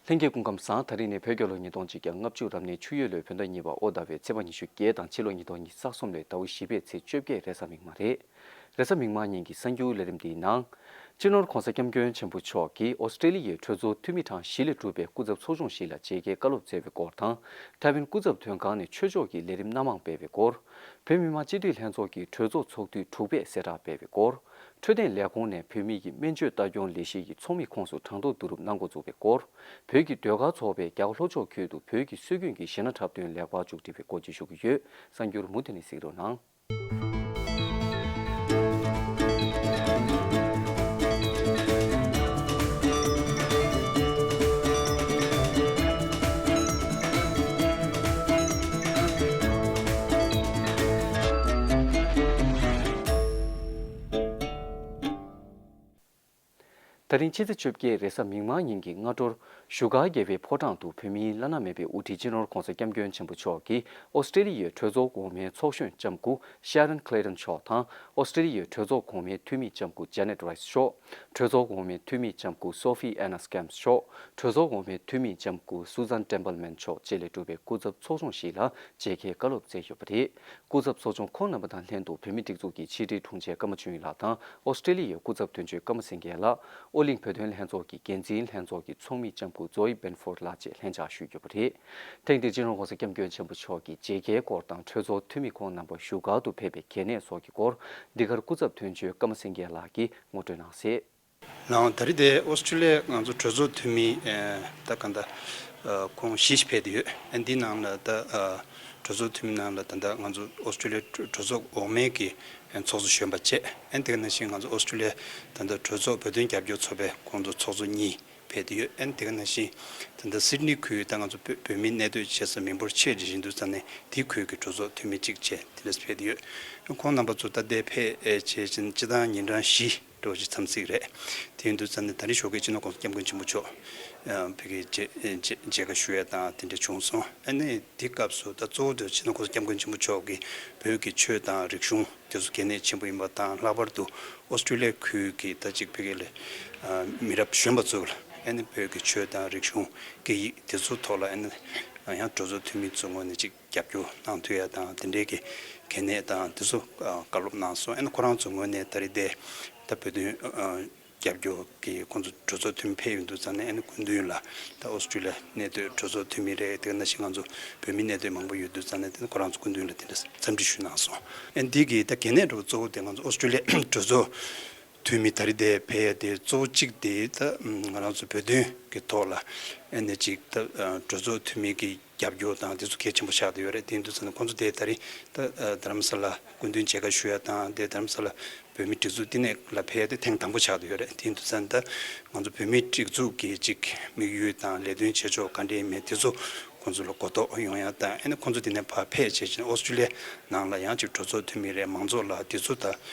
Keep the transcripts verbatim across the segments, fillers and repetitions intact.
ལྷན་རྒྱས་སྐུ་ཁམས་བཟང་། ད་རིང་ནི་བོད་རྒྱལ་ལོ་ཉིས་སྟོང་ཆིག་བརྒྱ་ལྔ་བཅུ་རབ་གནས་ཆུ་ཡོས་ལོའི་བོད་ཟླ་གཉིས་པ་ཨོ་ཟླ་བའི་ཚེས་པ་ཉི་ཤུ་བརྒྱད་དང་ཕྱི་ལོ་ཉིས་སྟོང་ཉི་ཤུ་རྩ་གསུམ་ལོའི་ཟླ་བ་བཞི་པའི་ཚེས་བཅོ་བརྒྱད་རེས་གཟའ་མིག་དམར་རེད། རེས་གཟའ་མིག་དམར་ཉིན་གྱི་གསར་འགྱུར་ལས་རིམ་འདིའི་ནང་། སྤྱི་ནོར་༧གོང་ས་༧སྐྱབས་མགོན་ཆེན་པོ་མཆོག་གིས་ཨོ་སི་ཀྲེ་ལི་ཡའི་གྲོས་ཚོགས་འཐུས་མི་གྲངས་བཞི་ལས་གྲུབ་པའི་སྐུ་ཚབ་ཚོགས་ཆུང་ཞིག་ལ་མཇལ་ཁའི་བཀའ་སློབ་སྩལ་བའི་སྐོར་དང་། ཐའེ་ཝན་སྐུ་ཚབ་དོན་ཁང་ནས་ཆོས་ཕྱོགས་ཀྱི་ལས་རིམ་སྣ་མང་སྤེལ་བའི་སྐོར། བོད་མི་མང་སྤྱི་འཐུས་ལྷན་ཚོགས་ཀྱི་གྲོས་ཚོགས་ཚོགས་དུས་དྲུག་པས་གསལ་བསྒྲགས་སྤེལ་བའི་སྐོར། འཕྲོད་བསྟེན་ལས་ཁུངས་ནས་བོད་མི་ཡི་སྨན་བཅོས་ལྟ་སྐྱོང་ལས་གཞི་ཡི་ཚོགས་མི་ཁོངས་སུ་གྲངས་ཐོ་བསྡུ་རུབ་གནང་འགོ་འཛུགས་པའི་སྐོར། བོད་ཀྱི་ཟློས་གར་ཚོགས་པས་རྒྱ་གར་ལྷོ་ཕྱོགས་ཁུལ་དུ་བོད་ཀྱི་སྲོལ་རྒྱུན་གྱི་གཞས་སྣ་འཁྲབ་སྟོན་ལེགས་པར་མཇུག་སྒྲིལ་བའི་སྐོར་བཅས་ཞུ་གི་ཡོད། གསར་འགྱུར་མུ་མཐུད་ནས་གཟིགས་རོགས་གནང་། ད་རིང་ཕྱི་ཚེས་བཅོ་བརྒྱད་རེས་གཟའ་མིག་དམར་ཉིན་གྱི་སྔ་དྲོར་བཞུགས་སྒར་རྒྱལ་བའི་ཕོ་བྲང་དུ་བོད་མིའི་བླ་ན་མེད་པའི་དབུ་ཁྲིད་སྤྱི་ནོར་༧གོང་ས་༧སྐྱབས་མགོན་ཆེན་པོ་མཆོག་གིས་ཨོ་སི་ཀྲེ་ལི་ཡའི་གྲོས་ཚོགས་འོག་མའི་ཚོགས་གཞོན་ལྕམ་སྐུ་Sharon Clayton་མཆོག་དང་ཨོ་སི་ཀྲེ་ལི་ཡའི་གྲོས་ཚོགས་གོང་མའི་འཐུས་མི་ལྕམ་སྐུ་Janet Rice་མཆོག་གྲོས་ཚོགས་འོག་མའི་འཐུས་མི་ལྕམ་སྐུ་Sophie Anna Scamp་མཆོག་གྲོས་ཚོགས་འོག་མའི་འཐུས་མི་ལྕམ་སྐུ་Susan Templeman་མཆོག་བཅས་ལས་གྲུབ་པའི་སྐུ་ཚབ་ཚོགས་ཆུང་ཞིག་ལ་མཇལ་ཁའི་བཀའ་སློབ་སྩལ་ཡོད་པ་རེད། སྐུ་ཚབ་ཚོགས་ཆུང་ཁོང་རྣམ་པ་དང་ལྷན་དུ་བོད་མིའི་སྒྲིག་འཛུགས་ཀྱི་ཕྱི་དྲིལ་དྲུང་ཆེ་ཀརྨ་ཆོས་དབྱིངས་ལགས་དང་ཨོ་སི་ཀྲེ་ལི་ཡའི་སྐུ་ཚབ་དོན་གཅོད་ཀརྨ་སེང་གེ་ལགས། ཨོ་གླིང་བོད་དོན་ལྷན་ཚོགས་ཀྱི་འགན་འཛིན་ལྷན་ཚོགས་ཀྱི་ཚོགས་མི་ལྕམ་སྐུ་Zoe Binford་ལགས་བཅས་ལྷན་བཅར་ཞུས་ཡོད་པ་རེད། ཐེངས་འདིར་སྤྱི་ནོར་༧གོང་ས་༧སྐྱབས་མགོན་ཆེན་པོ་མཆོག་གི་མཇལ་ཁའི་སྐོར་དང་གྲོས་ཚོགས་འཐུས་མི་ཁོང་རྣམ་པ་བཞུགས་སྒར་དུ་ཕེབས་པའི་གལ་གནད་སོགས་ཀྱི་སྐོར་འདི་གར་སྐུ་ཚབ་དོན་གཅོད་ཀརྨ་སེང་གེ་ལགས་ཀྱིས་ངོ་སྤྲོད་གནང་གསལ། ལགས། ད་རེས་དེ་ཨོ་སི་ཀྲི་ལི་ཡ་ང་ཚོ་གྲོས་ཚོགས་འཐུས་མི་ཨ་ད་ག་འདྲ་ཨ་ཁོང་བཞི་ཞིག་ཕེབས་བསྡད་ཡོད། ཨ་འདི་ནང་ལ་ད་ཨ་གྲོས་ཚོགས་འཐུས་མི་ནང་ལ་ད་ལྟ་ང་ཚོ་ཨོ་སི་ཀྲི་ལི་ཡ་གྲོས་ཚོགས་འོག་མའི་གི་ཚོགས་གཙོ་གཞོན་པ་བཅས། ཨ་དེ་ག་ནང་བཞིན་ང་ཚོ་ཨོ་སི་ཀྲི་ལི་ཡ་ད་ལྟ་གྲོས་ཚོགས་བོད་དོན་རྒྱབ་སྐྱོར་ཚོགས་པའི་ཁོང་ཚོ་ཚོགས་གཙོ་གཉིས་ཕེབས་བསྡད་ཡོད། ཨ་དེ་ག་ནང་བཞིན་ད་ལྟ་སིད་ནི་ཁུལ་ད་ང་ཚོ་བོད་བོད་མི་གནས་སྡོད་བྱེད་ས་མི་འབོར་ཆེ་དེ་བཞིན་དུ་ཙ་ནས་དེ་ཁུལ་གྱི་གྲོས་ཚོགས་འཐུས་མི་གཅིག་བཅས་དེ་འདྲ་ཕེབས་བསྡད་ཡོད། ཁོང་རྣམ་པ་ཚོ་ད་ལྟའི་ཕེབས་ཨེ་བྱས་ཕྱིན་སྤྱི་བཏང་ཉིན་གྲངས་བཞི་འགྲོ་ཅིག་མཚམས་ཚིགས་རེད། དེ་ཡིན་དུས་ཙ་ནས་ད་རེས་ཞོགས་ཀས་སྤྱི་ནོར་༧གོང་ས་༧སྐྱབས་མགོན་ཆེན་པོ་མཆོག་ཨ་ཕ་གིར་མཇལ་མཇལ་མཇལ་ཁ་ཞུ་ཡ་དང་དེ་འདྲ་བྱུང་སོང་། ཨ་ནི་དེ་སྐབས་སུ་ད་གཙོ་བོ་དེ་སྤྱི་ནོར་༧གོང་ས་༧སྐྱབས་མགོན་ཆེན་པོ་མཆོག་གིས་བོད་ཀྱི་ཆོས་དང་རིག་གཞུང་དེ་ཚོ་གལ་གནད་ཆེན་པོ་ཡིན་པ་དང་། ལྷག་པར་དུ་ཨོ་སི་ཀྲི་ལི་ཡ་ཁུལ་གྱི་ད་ཅིག་ཕ་གི་ལ་ཨ་མི་རབས་གཞོན་པ་ཚོ་ལ་ཨ་ནི་བོད་ཀྱི་ཆོས་དང་རིག་གཞུང་སྐད་ཡིག་དེ་ཚོ་ཐོག་ལ་ཨ་ནི་ཡང་གྲོས་ཚོགས་འཐུས་མི་ཚོའི་ངོས་ནས་ཅིག་རྒྱབ་སྐྱོར་གནང་ཐུབ་ཡ་དང་དེ་འདྲའི་གི་གལ་གནད་དང་དེ་ཚོ་ཨ་བཀའ་སློབ་གནང་སོང་། ཨ་ནི་ཁོ་རང་ཚོའི་ངོས་ནས་ད་རེས་དེ་ད་བོད་དོན་ཨ་རྒྱབ་སྐྱོར་གི་ཁོང་ཚོ་གྲོས་ཚོགས་འཐུས་མི་ཕེབས་ཡོང་དུས་ཙ་ནས་ཨ་ནི་སྐུ་མདུན་ལ་ད་ཨོ་སི་ཀྲི་ལི་ཡ་གནས་སྡོད་གྲོས་ཚོགས་འཐུས་མི་རེད། དེ་ག་ནང་བཞིན་ང་ཚོ་བོད་མི་གནས་སྡོད་མང་པོ་ཡོད་དུས་ཙ་ནས་དེ་ནི་ཁོ་རང་ཚོ་སྐུ་མདུན་ལ་དེ་འདྲ་འཚམས་འདྲི་ཞུས་གནང་སོང་། ཨ་ནི་འདི་གི་ད་གལ་གནད་འདྲ་བོ་གཙོ་བོ་དེ་ང་ཚོ་ཨོ་སི་ཀྲི་ལི་ཡ་གྲོས་ཚོགས་འཐུས་མི་ད་རེས་དེ་ཕེབས་ཡ་དེ་གཙོ་བོ་གཅིག་དེ་ད་ང་རང་ཚོ་བོད་དོན་གི་ཐོག་ལ་ཨ་ནི་ཅིག་ད་གྲོས་ཚོགས་འཐུས་མི་གི་རྒྱབ་སྐྱོར་དང་དེ་ཚོ་གལ་ཆེན་པོ་ཆགས་བསྡད་ཡོད་རེད། དེ་ཡིན་དུས་ཙ་ན་ཁོང་ཚོ་དེ་ད་རིང་ད་རྡ་རམ་ས་ལ་སྐུ་མདུན་མཇལ་ཁ་ཞུ་ཡ་དང་དེ་རྡ་རམ་ས་ལ་བོད་མི་སྒྲིག་འཛུགས་བསྟི་གནས་ལ་ཕེབས་ཡ་དེ་ཐེངས་དང་པོ་ཆགས་བསྡད་ཡོད་རེད། དེ་ཡིན་དུས་ཙ་ན་ད་ང་ཚོ་བོད་མི་སྒྲིག་འཛུགས་ཀྱི་ཅིག་དམིགས་ཡུལ་དང་ལས་དོན་བྱེད་ཕྱོགས་ག་འདྲ་ཡིན་མིན་དེ་ཚོ་ཁོང་ཚོ་ལ་གོ་རྟོགས་ཡོང་ཡ་དང་། ཨ་ནི་ཁོང་ཚོ་དེ་ནས་ཕར་ཕེབས་བྱས་ཕྱིན་ཨོ་སི་ཀྲི་ལི་ཡ་ནང་ལ་ཡང་ཅིག་གྲོས་ཚོགས་འཐུས་མི་རེད། མང་ཚོགས་ལ་དེ་ཚོ་ད་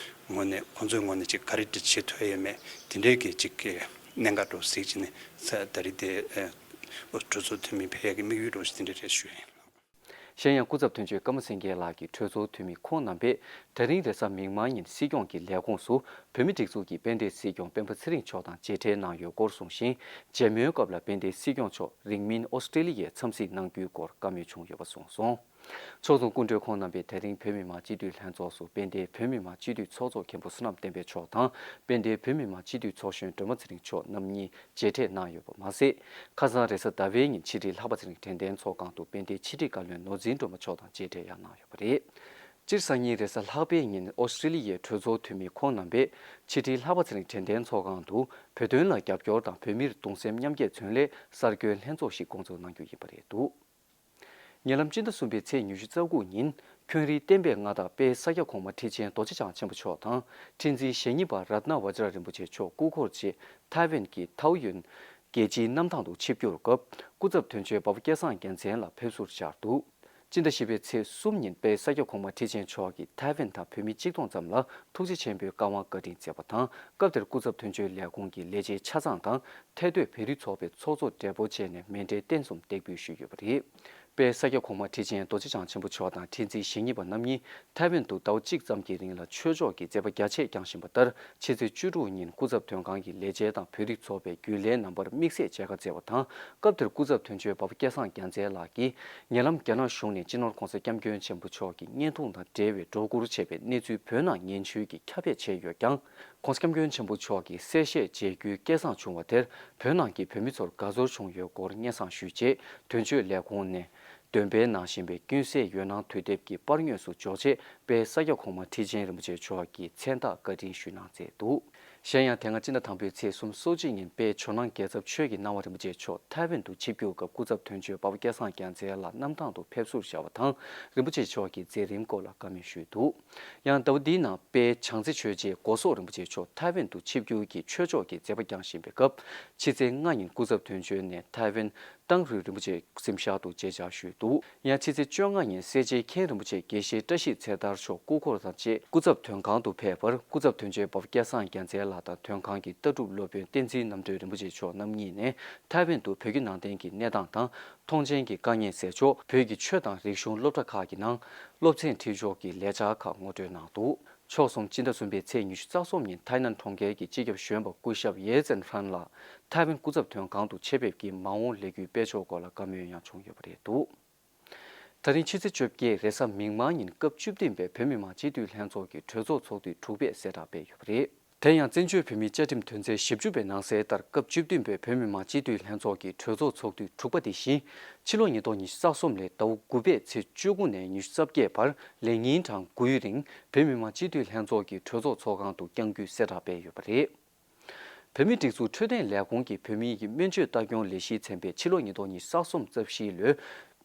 ངོས་ནས་ཁོང་ཚོའི་ངོས་ནས་ཅིག་ག་རེ་འདྲ་བྱེད་ཐུབ་ཡ་ཡོད་མེད་དེ་འདྲའི་གི་ཅིག་གནད་འགག་འདྲ་བོ་གཟིགས་བྱས་ནས་ད་རེས་དེ་ཨ་གྲོས་ཚོགས་འཐུས་མི་ཕེབས་ཡག་གི་དམིགས་ཡུལ་འདྲ་བོ་ཞིག་དེ་འདྲ་རེད་ཞུ་ཡ་ཡིན། གཞན་ཡང་སྐུ་ཚབ་དོན་གཅོད་ཀརྨ་སེང་གེ་ལགས་ཀྱིས་གྲོས་ཚོགས་འཐུས་མི་ཁོང་རྣམ་པས་ད་རིང་རེས་གཟའ་མིག་དམར་ཉིན་སྲིད་སྐྱོང་གི་ལས་ཁུངས་སུ་བོད་མི་སྒྲིག་འཛུགས་ཀྱི་དཔལ་ལྡན་སྲིད་སྐྱོང་སྤེན་པ་ཚེ་རིང་མཆོག་དང་མཇལ་འཕྲད་གནང་ཡོད་སྐོར་གསུངས་ཤིང་། མཇལ་མོལ་སྐབས་ལ་དཔལ་ལྡན་སྲིད་སྐྱོང་མཆོག་རིང་མིན་ཨོ་སི་ཀྲི་ལི་ཡའི་འཚམས་གཟིགས་གནང་རྒྱུའི་སྐོར་བཀའ་མོལ་བྱུང་ཡོད་པ་གསུངས་སོང་། ཕྱོགས་མཚུངས་སྐུ་མགྲོན་ཁོང་རྣམ་པས་ད་རིང་བོད་མི་མང་སྤྱི་འཐུས་ལྷན་ཚོགས་སུ་དཔལ་ལྡན་བོད་མི་མང་སྤྱི་འཐུས་ཚོགས་གཙོ་མཁན་པོ་བསོད་ནམས་བསྟན་འཕེལ་མཆོག་དང་དཔལ་ལྡན་བོད་མི་མང་སྤྱི་འཐུས་ཚོགས་གཞོན་སྒྲོལ་མ་ཚེ་རིང་མཆོག་རྣམ་གཉིས་མཇལ་འཕྲད་གནང་ཡོད་པ་མ་ཟད། ཁ་སང་རེས་གཟའ་ཟླ་བའི་ཉིན་ཕྱི་དྲིལ་ལྷག་པ་ཚེ་རིང་དྲན་རྟེན་ཚོགས་ཁང་དུ་དཔལ་ལྡན་ཕྱི་དྲིལ་བཀའ་བློན་ནོར་འཛིན་སྒྲོལ་མ་མཆོག་དང་མཇལ་འཕྲད་ཡང་གནང་ཡོད་པ་རེད། སྤྱིར་སང་ཉིན་རེས་གཟའ་ལྷག་པའི་ཉིན་ཨོ་སི་ཀྲི་ལི་ཡའི་གྲོས་ཚོགས་འཐུས་མི་ཁོང་རྣམ་པས་ཕྱི་དྲིལ་ལྷག་པ་ཚེ་རིང་དྲན་རྟེན་ཚོགས་ཁང་དུ་བོད་དོན་ལ་རྒྱབ་སྐྱོར་དང་བོད་མིར་གདུང་སེམས་མཉམ་སྐྱེད་མཚོན་སླད་གསར་འགོད་ལྷན་ཚོགས་ཤིག་བསྐོང་ཚོགས་གནང་རྒྱུ་ཡིན་པ་རེད་འདུག་ཉེ་ལམ་སྤྱི་ཟླ་གསུམ་པའི་ཚེས་ཉི་ཤུ་རྩ་དགུ་ཉིན་ཁྱོན་རིག་བསྟན་པའི་མངའ་བདག་དཔལ་ས་སྐྱ་གོང་མ་ཁྲི་ཆེན་རྡོ་རྗེ་འཆང་ཆེན་པོ་མཆོག་དང་ཁྲི་འཛིན་ཞེ་གཉིས་པ་རཏྣ་བཛྲ་རིན་པོ་ཆེ་མཆོག་སྐུ་འཁོར་བཅས་ཐའེ་ཝན་གྱི་ཐའོ་ཡོན་རྒྱལ་སྤྱིའི་གནམ་ཐང་དུ་ཆིབས་བསྒྱུར་སྐབས་སྐུ་ཚབ་དོན་གཅོད་འབའ་པོ་སྐལ་བཟང་རྒྱལ་མཚན་ལ་ཕེབས་བསུར་བཅར་འདུག་སྤྱི་ཟླ་བཞི་པའི་ཚེས་གསུམ་ཉིན་དཔལ་ས་སྐྱ་གོང་མ་ཁྲི་ཆེན་མཆོག་གིས་ཐའེ་ཝན་དང་བོད་མི་གཅིག་སྟོང་ཙམ་ལ་ཐུགས་རྗེ་ཆེན་པོའི་བཀའ་དབང་བཀའ་དྲིན་སྩལ་བ་དང་། སྐབས་དེར་སྐུ་ཚབ་དོན་གཅོད་ལས་ཁུངས་ཀྱི་ལས་བྱེད་ཆ་ཚང་དང་། ཐའེ་སྡོད་བོད་རིགས་ཚོགས་པའི་ཚོགས་གཙོ་བགྲེས་པོ་བཅས་ནས་མཎྜལ་རྟེན་གསུམ་འདེགས་འབུལ་ཞུས་ཡོད་པ་རེད། དཔལ་ས་སྐྱ་གོང་མ་ཁྲི་ཆེན་རྡོ་རྗེ་འཆང་ཆེན་པོ་མཆོག་དང་ཁྲི་འཛིན་ཞེ་གཉིས་པ་རྣམ་གཉིས་ཐའེ་ཝན་དུ་ཟླ་བ་གཅིག་ཙམ་གྱི་རིང་ལ་ཆོས་ཕྱོགས་ཀྱི་མཛད་པ་རྒྱ་ཆེ་བསྐྱངས་བཞིན་པ་ལྟར། ཕྱི་ཚེས་བཅུ་དྲུག་ཉིན་སྐུ་ཚབ་དོན་ཁང་གི་ལས་བྱེད་དང་བོད་རིགས་ཚོགས་པའི་རྒྱུན་ལས་རྣམ་པར་དམིགས་བསལ་མཇལ་ཁ་བསྩལ་བ་དང་། སྐབས་དེར་སྐུ་ཚབ་དོན་གཅོད་འབའ་པ་སྐལ་བཟང་རྒྱལ་མཚན་ལགས་ཀྱིས། ཉེ་ལམ་རྒྱ་ནག་གཞུང་ནས་སྤྱི་ནོར་༸གོང་ས་༸སྐྱབས་མགོན་ཆེན་པོ་མཆོག་གི་བརྙན་ཐུང་དང་འབྲེལ་བའི་སྒྲོ་བསྐུར་བྱས་པའི་གནས་ཚུལ་བོད་ནང་སྙན་ཞུ་གིས་ཁྱབ་སྤེལ་བྱས་ཡོད་ཀྱང་། ༸གོང་ས་༸སྐྱབས་མགོན་ཆེན་པོ་མཆོག་གིས་གསལ་བཤད་བྱེད་རྒྱུའི་སྐལ་བཟང་བྱུང་བ་དེར། བོད་ནང་གི་བོད་མི་ཚོར་དགའ་ཚོར་བྱུང་ཡོད་སྐོར་སྙན་སེང་ཞུས་རྗེས། དོན་གཅོད་ལས་ཁུངས་ནས། འདོན་སྤེལ་གནང་བཞིན་པའི་ཀུན་གསལ་འོད་སྣང་དུས་དེབ་ཀྱི་པར་ངོས་སུ་འཇོག་ཆེད། དཔལ་ས་སྐྱ་གོང་མ་ཁྲི་ཆེན་རིན་པོ་ཆེ་མཆོག་གིས་མཚན་རྟགས་བཀའ་དྲིན་ཞུས་གནང་མཛད་འདུག་གཞན་ཡང་། དེ་སྔ་སྤྱི་ཟླ་དང་པོའི་ཚེས་སོ་གཅིག་ཉིན་དཔལ་ཇོ་ནང་རྒྱལ་ཚབ་ཆོས་ཀྱི་སྣང་བ་རིན་པོ་ཆེ་མཆོག་ཐའེ་ཝན་དུ་ཆིབས་བསྒྱུར་སྐབས། སྐུ་ཚབ་དོན་གཅོད་འབའ་པ་སྐལ་བཟང་རྒྱལ་མཚན་ལགས་གནམ་ཐང་དུ་ཕེབས་བསུར་བཅར་བ་དང་། རིན་པོ་ཆེ་མཆོག་གིས་མཛད་རིམ་སྐོར་ལ་བཀའ་མོལ་ཞུས་འདུག་ཡང་ཟླ་བ་འདིའི་ནང་དཔལ་བྱང་རྩེ་ཆོས་རྗེ་སྒོ་སོག་རིན་པོ་ཆེ་མཆོག་ཐའེ་ཝན་དུ་ཆིབས་བསྒྱུར་གྱིས་ཆོས་ཕྱོགས་ཀྱི་མཛད་པ་བསྐྱངས་བཞིན་པའི་སྐབས། ཕྱི་ཚེས་ལྔ་ཉིན་སྐུ་ཚབ་དོན་གཅོད་ནས་ཐའེ་ཝན་ཏང་རུའི་རིན་པོ་ཆེ་གཟིམ་ཤག་ཏུ་མཇལ་བཅར་ཞུས་འདུག་ཡང་ཕྱི་ཚེས་བཅོ་ལྔ་ཉིན་སེར་བྱེས་མཁན་རིན་པོ་ཆེ་དགེ་བཤེས་བཀྲ་ཤིས་ཚེ་དར་མཆོག་སྐུ་འཁོར་དང་བཅས་སྐུ་ཚབ་དོན་ཁང་དུ་ཕེབས་པར། སྐུ་ཚབ་དོན་གཅོད་འབའ་པ་སྐལ་བཟང་རྒྱལ་མཚན་ལགས་དང་དོན་ཁང་གི་ལྟ་གྲུབ་སློབ་དཔོན་བསྟན་འཛིན་རྣམ་གྲོལ་རིན་པོ་ཆེ་མཆོག་རྣམ་གཉིས་ནས། ཐའེ་ཝན་དུ་བོད་བརྒྱུད་ནང་བསྟན་གྱི་གནས་སྟངས་དང་། མཐོང་ཆེན་གྱི་དཀའ་ངལ་སེལ་ཕྱོགས། བོད་ཀྱི་ཆོས་དང་རིག་གཞུང་སློབ་གྲྭ་ཁག་གི་ནང་སློབ་ཚན་ཁྲིད་ཕྱོགས་ཀྱི་ལས་འཆར་ཁག་ངོ་སྤྲོད་གནང་འདུག་ཕྱོགས་གསུམ་སྤྱི་ཟླ་གསུམ་པའི་ཚེས་ཉི་ཤུ་རྩ་གསུམ་ཉིན་ཐའི་ནན་གྲོང་ཁྱེར་གྱི་སྤྱི་ཁྱབ་གཞོན་པ་སྐུ་ཞབས་ཡེ་ཙན་ཧྲན་ལགས་ཐའེ་ཝན་སྐུ་ཚབ་དོན་ཁང་དུ་ཆེད་ཕེབས་ཀྱིས་མ་འོངས་ལས་འགུལ་སྤེལ་ཕྱོགས་སྐོར་ལ་བཀའ་མོལ་ཡང་བྱུང་ཡོད་པ་རེད་འདུག་ད་རིང་ཕྱི་ཚེས་བཅོ་བརྒྱད་རེས་གཟའ་མིག་དམར་ཉིན་སྐབས་བཅུ་བདུན་པའི་བོད་མི་མང་སྤྱི་འཐུས་ལྷན་ཚོགས་ཀྱི་གྲོས་ཚོགས་ཚོགས་དུས་དྲུག་པས་གསལ་བསྒྲགས་སྤེལ་ཡོད་པ་རེད། དེ་ཡང་བཙན་བྱོལ་བོད་མིའི་བཅའ་ཁྲིམས་དོན་ཚན་བཞི་བཅུ་པའི་ནང་གསལ་ལྟར། སྐབས་བཅུ་བདུན་པའི་བོད་མི་མང་སྤྱི་འཐུས་ལྷན་ཚོགས་ཀྱི་གྲོས་ཚོགས་ཚོགས་དུས་དྲུག་པ་དེ་བཞིན། ཕྱི་ལོ་ཉིས་སྟོང་ཉི་ཤུ་རྩ་གསུམ་ལོའི་ཟླ་བ་དགུ་པའི་ཚེས་བཅུ་དགུ་ནས་ཉི་ཤུ་རྩ་བརྒྱད་བར་ལས་ཉིན་གྲངས་དགུའི་རིང་། བོད་མི་མང་སྤྱི་འཐུས་ལྷན་ཚོགས་ཀྱི་གྲོས་ཚོགས་ཚོགས་ཁང་དུ་བསྐྱང་རྒྱུའི་གསལ་བསྒྲགས་སྤེལ་ཡོད་པ་རེད། བོད་མིའི་སྒྲིག་འཛུགས་འཕྲོད་བསྟེན་ལས་ཁུངས་ཀྱིས་བོད་མིའི་སྨན་བཅོས་ལྟ་སྐྱོང་ལས་གཞིའི་ཚན་པས་ཕྱི་ལོ་ཉིས་སྟོང་ཉི་ཤུ་རྩ་གསུམ་རྩ་བཞིའི་ལོའི་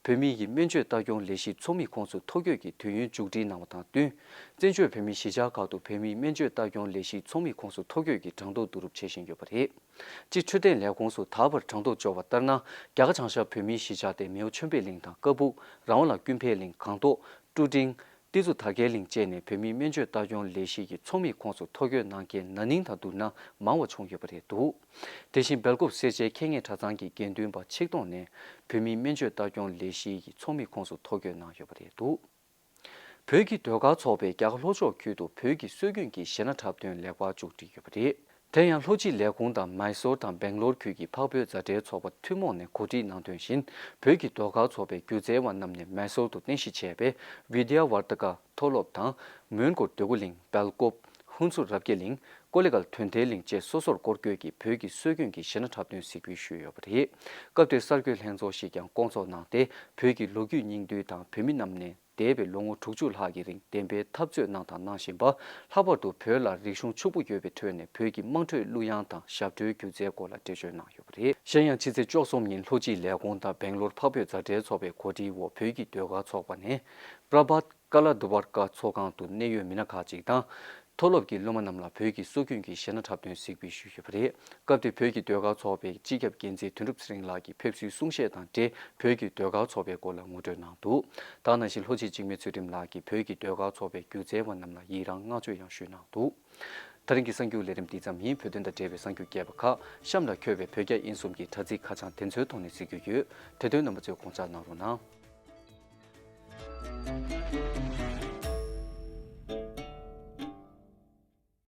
བོད་མིའི་སྨན་བཅོས་ལྟ་སྐྱོང་ལས་གཞིའི་ཚོགས་མིའི་ཁོངས་སུ་ཐོ་འགོད་ཀྱི་དུས་ཡུན་མཇུག་སྒྲིལ་གནང་བ་དང་བསྟུན། བཙན་བྱོལ་བོད་མིའི་གཞིས་ཆགས་ཁག་ཏུ་བོད་མིའི་སྨན་བཅོས་ལྟ་སྐྱོང་ལས་གཞིའི་ཚོགས་མིའི་ཁོངས་སུ་ཐོ་འགོད་ཀྱི་གྲངས་ཐོ་བསྡུ་རུབ་བྱེད་བཞིན་ཡོད་པ་རེད། སྤྱི་འཕྲོད་བསྟེན་ལས་ཁུངས་སུ་ད་བར་གྲངས་ཐོ་འབྱོར་བ་ལྟར་ན། རྒྱ་གར་བྱང་ཤར་བོད་མིའི་གཞིས་ཆགས་ཏེ་མེའོ་ཆོས་འཕེལ་གླིང་དང་ཀ་སྦུག་རང་དབང་ལ་ཀུན་ཕན་གླིང་སྒང་ཏོག་ཀྲུ་ཀྲིང་། ཏི་ཛུ་དར་རྒྱས་གླིང་བཅས་ནས་བོད་མིའི་སྨན་བཅོས་ལྟ་སྐྱོང་ལས་གཞི་ཡི་ཚོགས་མིའི་ཁོངས་སུ་ཐོ་འགོད་གནང་མཁན་ན་ནིང་དང་བསྡུར་ན་མང་བ་བྱུང་ཡོད་པ་རེད་འདུག་དེ་བཞིན་སྦེལ་ཀོབ་སེར་བྱེས་མཁས་དབྱིངས་གྲྭ་ཚང་གི་དགེ་འདུན་པ་ཆིག་སྟོང་ནས་བོད་མིའི་སྨན་བཅོས་ལྟ་སྐྱོང་ལས་གཞི་ཡི་ཚོགས་མིའི་ཁོངས་སུ་ཐོ་འགོད་གནང་ཡོད་པ་རེད་འདུག་བོད་ཀྱི་ཟློས་གར་ཚོགས་པས་རྒྱ་གར་ལྷོ་ཕྱོགས་ཁུལ་དུ་བོད་ཀྱི་སྲོལ་རྒྱུན་གྱི་གཞས་སྣ་འཁྲབ་སྟོན་ལེགས་པར་མཇུག་བསྒྲིལ་ཡོད་པ་རེད། དེ་ཡང་ལྷོ་སྤྱི་ལས་ཁུངས་དང་མཱི་སོར་དང་སྦེང་ལོར་ཁུལ་གྱི་འཕགས་བོད་མཛའ་འབྲེལ་ཚོགས་པ་ཐུན་མོང་ནས་གོ་སྒྲིག་གནང་དོན་བཞིན། བོད་ཀྱི་ཟློས་གར་ཚོགས་པའི་སྒྱུ་རྩལ་བ་རྣམས་ནས་མཱི་སོར་དུ་རྟེན་གཞི་བྱས་པའི་བི་དི་ཡ་ཝར་ཏི་ཀ་མཐོ་སློབ་དང་། མོན་གྷོ་འདོད་རྒུ་གླིང་། སྦེལ་ཀོབ། ཧུན་སུར་རབ་རྒྱས་གླིང་། ཀོ་ལི་གྷལ་དོན་ལྡན་གླིང་བཅས་སོ་སོར་སྐོར་སྐྱོད་ཀྱིས་བོད་ཀྱི་སྲོལ་རྒྱུན་གྱི་གཞས་སྣ་འཁྲབ་སྟོན་གཟིགས་འབུལ་ཞུས་ཡོད་པ་རེད། སྐབས་དེར་གསར་འགོད་ལྷན་ཚོགས་ཤིག་ཀྱང་བསྐོང་ཚོགས་གནང་སྟེ། བོད་ཀྱི་ལོ་རྒྱུས་སྙིང་བསྡུས་དང་བོད་མི་རྣམས་ནས་འདས་པའི་ལོ་ངོ་དྲུག་ཅུ་ལྷག་གི་རིང་བདེན་པའི་འཐབ་རྩོད་གནང་དང་གནང་བཞིན་པ། ལྷག་པར་དུ་བོད་ལ་རིག་གཞུང་ཕྱུག་པོ་ཡོད་པའི་ཁྲོད་ནས་བོད་ཀྱི་དམངས་ཁྲོད་གླུ་དབྱངས་དང་ཞབས་བྲོའི་སྒྱུ་རྩལ་སྐོར་ལ་འགྲེལ་བརྗོད་གནང་ཡོད་པ་རེད། གཞན་ཡང་ཕྱི་ཚེས་བཅུ་གསུམ་ཉིན་ལྷོ་སྤྱི་ལས་ཁུངས་དང་སྦེང་ལོར་འཕགས་བོད་མཛའ་འབྲེལ་ཚོགས་པའི་གོ་སྒྲིག་འོག་བོད་ཀྱི་ཟློས་གར་ཚོགས་པ་ནས་པྲ་བྷཱཏ་ཀ་ལ་དྷུ་ཝར་ཀ་ཚོགས་ཁང་དུ་གནད་ཡོད་མི་སྣ་ཁག་ཅིག་དང་། མཐོ་སློབ་ཀྱི་སློབ་མ་རྣམས་ལ་བོད་ཀྱི་སྲོལ་རྒྱུན་གྱི་གཞས་སྣ་འཁྲབ་སྟོན་གཟིགས་འབུལ་ཞུས་ཡོད་པ་རེད། སྐབས་དེར་བོད་ཀྱི་ཟློས་གར་ཚོགས་པའི་སྤྱི་ཁྱབ་འགན་འཛིན་དོན་གྲུབ་ཚེ་རིང་ལགས་ཀྱིས་ཕེབས་བསུའི་གསུང་བཤད་དང་འབྲེལ་བོད་ཀྱི་ཟློས་གར་ཚོགས་པའི་སྐོར་ལ་ངོ་སྤྲོད་གནང་འདུག་དེ་ནང་བཞིན་ལྷོ་སྤྱི་འཇིགས་མེད་ཚུལ་ཁྲིམས་ལགས་ཀྱིས་བོད་ཀྱི་ཟློས་གར་ཚོགས་པའི་སྒྱུ་རྩལ་བ་རྣམས་ལ་ཡི་རངས་བསྔགས་བརྗོད་ཡང་ཞུས་གནང་འདུག་དེ་རིང་གི་གསར་འགྱུར་ལས་རིམ་འདི་ཙམ་ཡིན། བོད་དོན་དང་འབྲེལ་བའི་གསར་འགྱུར་རྒྱས་པ་ཁག་གཤམ་ལ་འཁོད་པའི་བོད་རྒྱ་དབྱིན་གསུམ་གྱི་དྲ་ཚིགས་ཁ་བྱང་དེ་ཚོའི་ཐོག་ནས་གཟིགས་རྒྱུ་ཡོད། དེ་དོན་རྣམ་པ་ཚོས་དགོངས་འཇགས་གནང་རོགས་གནང་།